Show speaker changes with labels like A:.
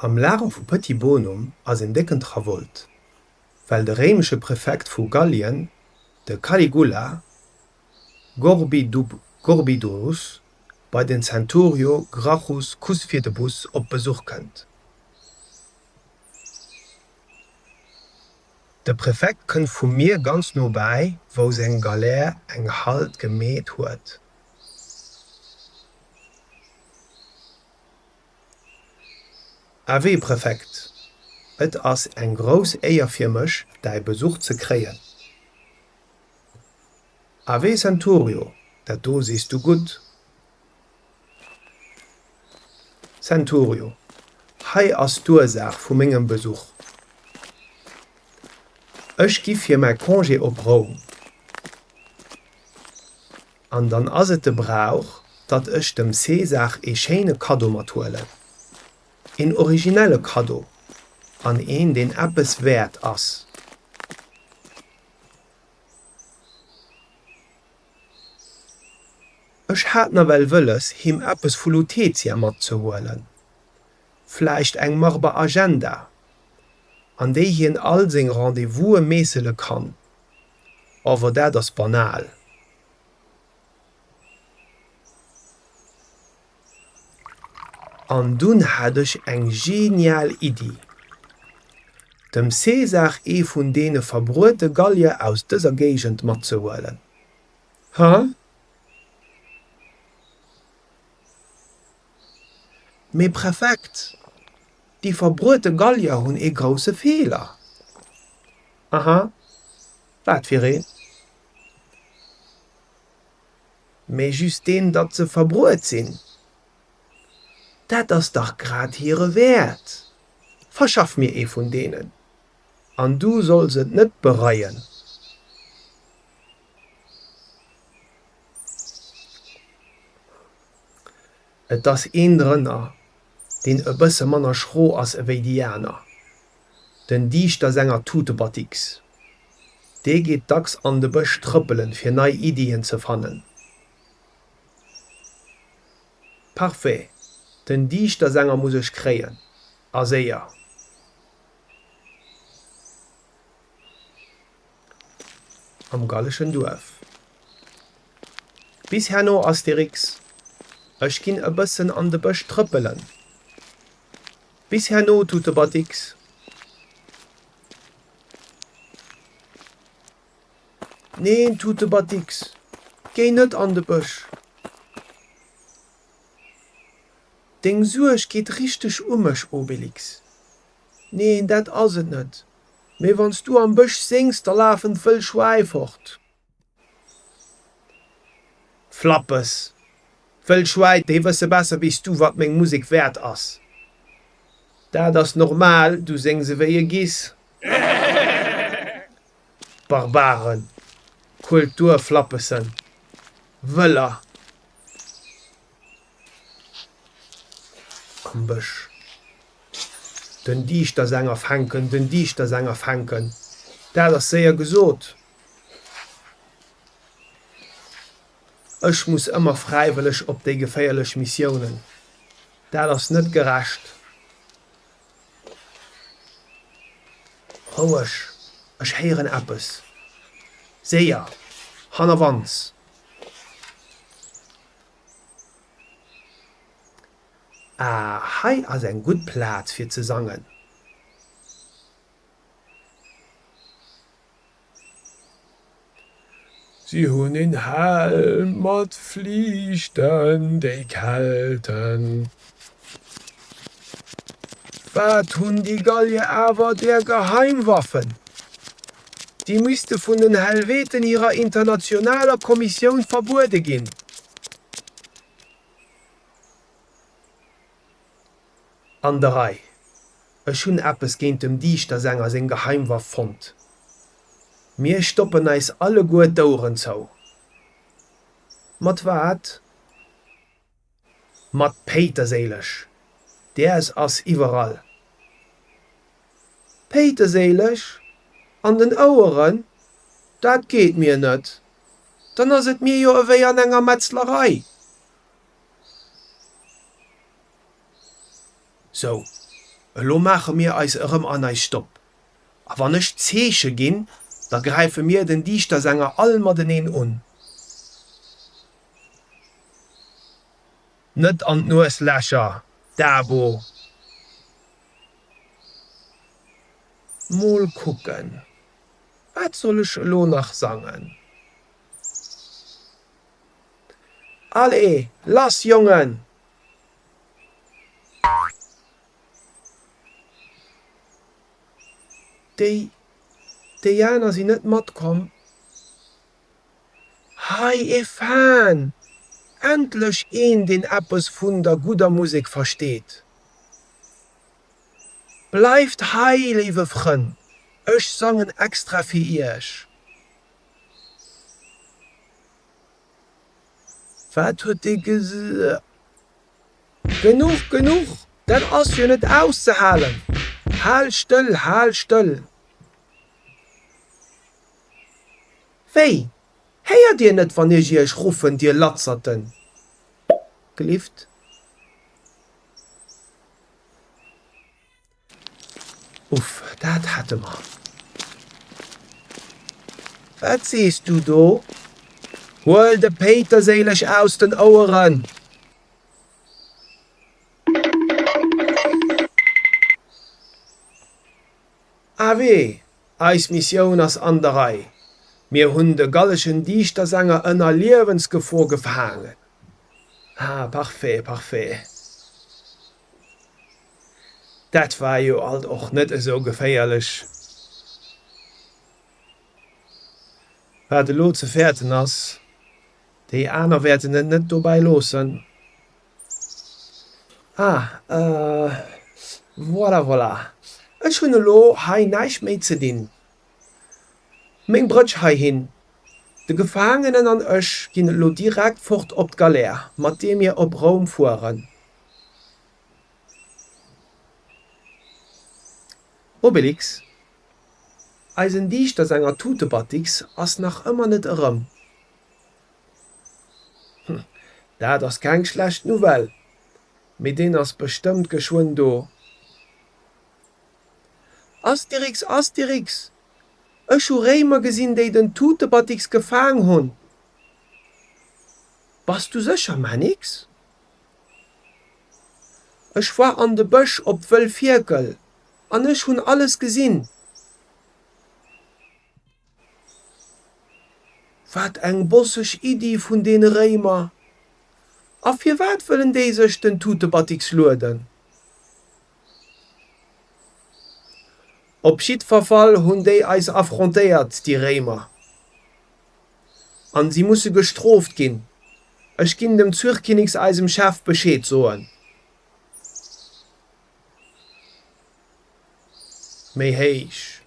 A: Am Lager vu Petit-Bonum ass een décken Trawolt, well de réimesche Prefekt vu Gallien, de Caligula Gorbidurus, bei den Centurio Gracchus Kuss-fir-de-Bus op Besuch kënnt. De Prefekt kënnt vum Mier ganz no bäi, wou seng Galär eng Halt gemeet huet. Ave Prefekt, et ass eng grouss Éier fir mech, däi Besuch ze kréien. Ave Centurio, dat do sees du gutt. Centurio, hei ass d'Ursaach vu mengem Besuch. Ech gi fir mäi Congé op Roum. An dann ass et de Brauch, datt ech dem Cäsar ee schéine Kaddo mathuelen. Een originelle Kaddo an een, deen eppes wäert ass. Ech hat nawell wëlles, him eppes vu Lutetia matzehuelen, vläicht eng marber Agenda, an déi hien all seng Rendez-vouse meessele kann. Ower dat ass banal. An dunn hat ech eng genial Iddi, dem Cäsar ee vun deene verbruete Gallier aus dëser Géigend matzehuelen. He? Mee Präfekt, déi verbruete Gallier hunn ee grousse Feeler. Aha, wat fir een? Mee just deen, datt se verbruet sinn. Dat ass dach grad hire Wäert. Verschaff mir ee vun deenen, an du solls et net bereien. Et ass een drënner, deen e bësse manner schro ass ewéi déi aner, den Diischtersänger Tutebatix. Dee geet dacks an de Bësch trëppelen, fir nei Iddien ze fannen. Parfait, den Diischtersänger muss ech kréien, a séier! Am galleschen Duerf. Bis herno, Astérix. Ech ginn e bëssen an de Bësch trëppelen. Bis herno, Tutebatix. Neen, Tutebatix, géi net an de Bësch. Deng Suerg geet richteg u mech, Obelix. Neen, dat ass et net. Mee wann s du am Bësch séngs, da lafen d'wëll Schwäi fort. Flappes, D'wëll Schwäi, déi wësse besser wéi s du, wat meng Musek wäert ass. Dat ass normal, du séngs ewéi e Giss. Barbaren, Kulturflappessen, Wëller. Am Bësch. Den Diischtersänger fänken, den Diischtersänger fänken, dat ass séier gesot. Ech muss ëmmer fräiwëlleg op déi geféierlech Missiounen, dat ass net gerecht. Roueg, ech héieren eppes. Séier, hannerwands! Ah, hei ass eng gutt Plaz fir ze sangen. Si hunn een Helm mat Fliichten, déi Kelten. Wat hunn déi Gallier awer där Geheimwaffen? Déi misste vun den Helveten hirer internationaler Kommissioun verbuede ginn. An der Rei. Ech hunn eppes géint dem Diischtersänger seng Geheimwaff fonnt. Mir stoppen eis alleguer d'Oueren zou. Mat wat? Mat Péiterséileg. Däers ass iwwerall. Péiterséileg? An den Oueren? Dat geet mir net. Dann ass et mir jo ewéi an enger Metzlerei. Sou, Elo maache mir eis erëm an eis Stopp. A wann ech d'Zeeche ginn, da gräife mir den Dichtersänger all mateneen un. Net an d'Nueslächer, Dabo! Mol kucken, wat soll ech elo nach sangen? Allez, lass Jongen! Déi, déi aner sinn net matkomm. Hei ee Fan! Endlech een deen eppes vun der gudder Musek versteet. Bleift hei léiwe Frënn, ech sangen extra fir iech. Wat huet dee ges. Genuch, genuch, dat ass jo net auszehalen! Hal stëll, hal stëll! Wéi, héiert dir net, wann ech iech ruffen, dir Latzerten? Gelift. Uff, dat hate mer. Wat sees du do? Huel de Péiterséileg aus den Oueren! Awee, eis Missioun ass an der Rei. Mir hunn de galleschen Dichtersänger ënner Liewensgefor gefaangen. Ah, parfait, parfait. Dat war jo alt och net esou geféierlech. Wat elo ze fäerten ass, déi aner wäerten et net dobäi loossen. Ah, euh, voilà, voilà, ech hunn elo hei näischt méi ze dinn. Meng Brëtsch heihin, de Gefaangenen an ech ginn elo direkt fort op d'Galär, mat deer mir op Roum fueren. Obelix, Eisen Dichtersänger Tutebatix ass nach ëmmer net erëm. Hm, dat ass keng schlecht Nouvelle, mee deen ass bestëmmt geschwënn do. Asterix, Asterix, ech hu Réimer gesinn, déi den Tutebatix gefaang hunn. Bass du sécher, Mannix? Ech war an de Bësch op d'Wëll Fierkel an ech hunn alles gesinn. Wat eng bosseg Iddi vun deene Réimer! A firwat wëllen déi sech den Tutebatix lueden? Op jiddwer Fall hunn déi eis affrontéiert, déi Réimer. An si musse gestrooft ginn. Ech ginn dem Zurkinix, eisem Chef, Bescheed soen. Méi héich.